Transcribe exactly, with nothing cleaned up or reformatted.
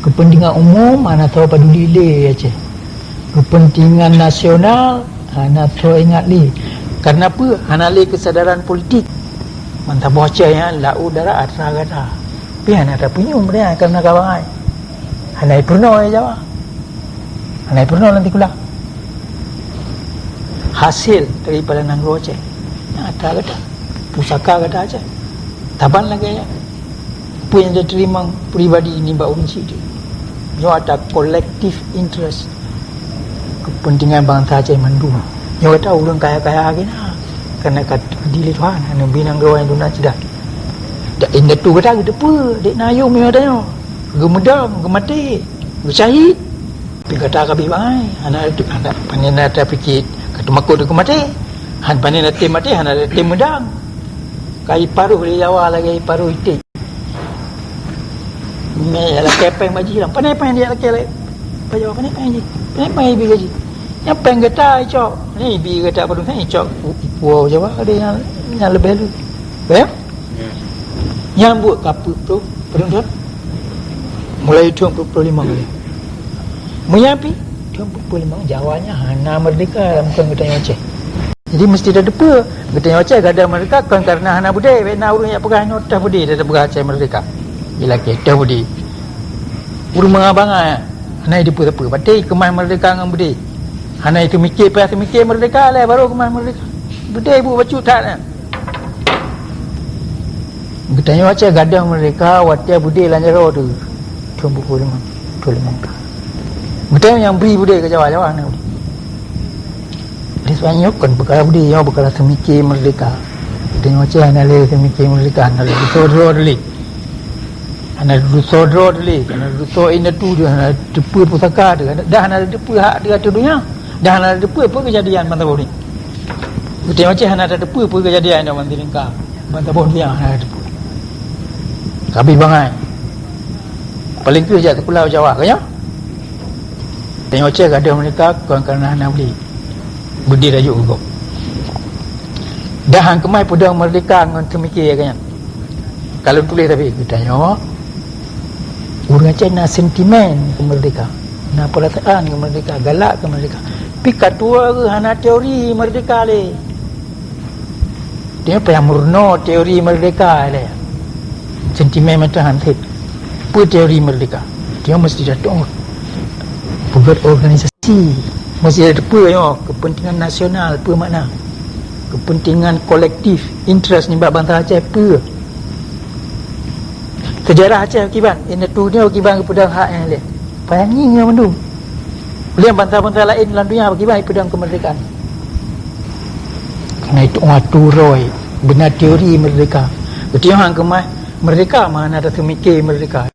Keupeuntengan umum hana soe paduli lé Aceh. Keupeuntengan nasional hana soe ingat lé. Kareuna peue? Hana lé keusadaran politik. Mantong boh Aceh nyan laôt darat atra gata. Pih hana tapeunyum nyan kareuna ka bangai. Hana jipeurunoe Jawa. Hana jipeurunoe lam sikula. Hasé daripada nanggroe Aceh nyan atra gata. Pusaka gata Aceh. Saban lagée nyan. Peue nyang teurimong pribadi nibak ureuëng sideh. Nyoe atra collective interest, keupeuntengan bansa Aceh mandum. Nyoe atra ureuëng kaya-kaya lagée na, kareuna ka dileue Tuhan, hana bri nanggroe nyang duna ceudah. Dak indatu gata geuteupeue, dek na yum nyoe tanyoe. Geumeudong, geumaté, geusyahid. Tapi gata ka bri bangai, hana, hana, pane na tapike ka teumakot keu maté. Han pane na tem maté, hana tem meudong. Ka iparoh lé Jawa lagée iparoh iték. Mé lakée péng bak jih, pane péng dia lakée lé. Pajoh pane péng jih. Pane péng ibi gaji. Nyang péng gata icok. Ni ibi gata padum nyan icok u-, u-, puwoe Jawa ada nyang, nyang leubeh lu. Ya? Ya. Nyang buet ka peuet ploh padum thon? Mulai thon peuet ploh limong kali. Meunyo pi thon peuet ploh limong Jawa nyan hana merdeka lam kon geutanyoe Aceh. Jadi meusti tateupeue, geutanyoe Aceh gadôh merdeka kon kareuna hana beudé, bék na ureuëng jak peugah nyoe teuh beudé, tapeugah Aceh merdeka. Ilakée teuh beudé. Ureuëng bangai-bangai hana jiteupeue-teupeue, patéh keumah merdeka ngon beudé. Hana jiteumiké, payah teumiké merdeka lé baru keumah merdeka. Beudé buet bacut that nyan. Geutanyoe Aceh gadôh merdeka watée beudé lam jaroe teuh. Thon peuet ploh limong, peuet ploh limong ka. Geutanyoe nyang bri beudé keu Jawa, Jawa hana beudé. Jadi sebenarnya kon peukara beudé, nyoe peukara seumiké merdeka. Geutanyoe Aceh hana lé seumiké merdeka, hana lé dusoe droe lé. Hana dusoe droe lé, hana dusoe indatu, hana teupeue pusaka teuh, dah hana teupeue hak teuh ateueh donya, dah hana teupeue peue keujadian bansa boh nyoe. Geutanyoe Aceh hana teupeue peue keujadian nyoe bansa lingka, bansa boh donya hana teupeue. Ka bri bangai. Paléng kheueh jak sikula Jawa, ka nyoe? Tanyoe Aceh gadôh merdeka kon kareuna hana beudé. Beudé tajok keu gob. Dah han keumah peudong merdeka ngon seumiké lagée nyan. Ka lôn tuléh tapi geutanyoe, ureuëng Aceh na sentimen keu merdeka, na peurasaan keu merdeka, galak keu merdeka. Pi ka tuwoe geuh hana teori merdeka lé. Dia payah meurunoe teori merdeka lé. Sentimen mantong han sép. Peue teori merdeka? Dia meusti datang peugét organisasi. Meusti ada peue nyoe, kepentingan nasional, peue makna? Kepentingan kolektif, interest nibak bansa Aceh peue? Sejarah Aceh kiban, indatu nyoe kiban geupeudong hak nyang lé. Payah ngieng nyoe mandum. Lé bansa-bansa laén lam donya kiban geupeudong keumerdekaan. Karena itu atu roi beuna teori merdeka. Beutôi han keumah merdeka, mana ada seumiké merdeka.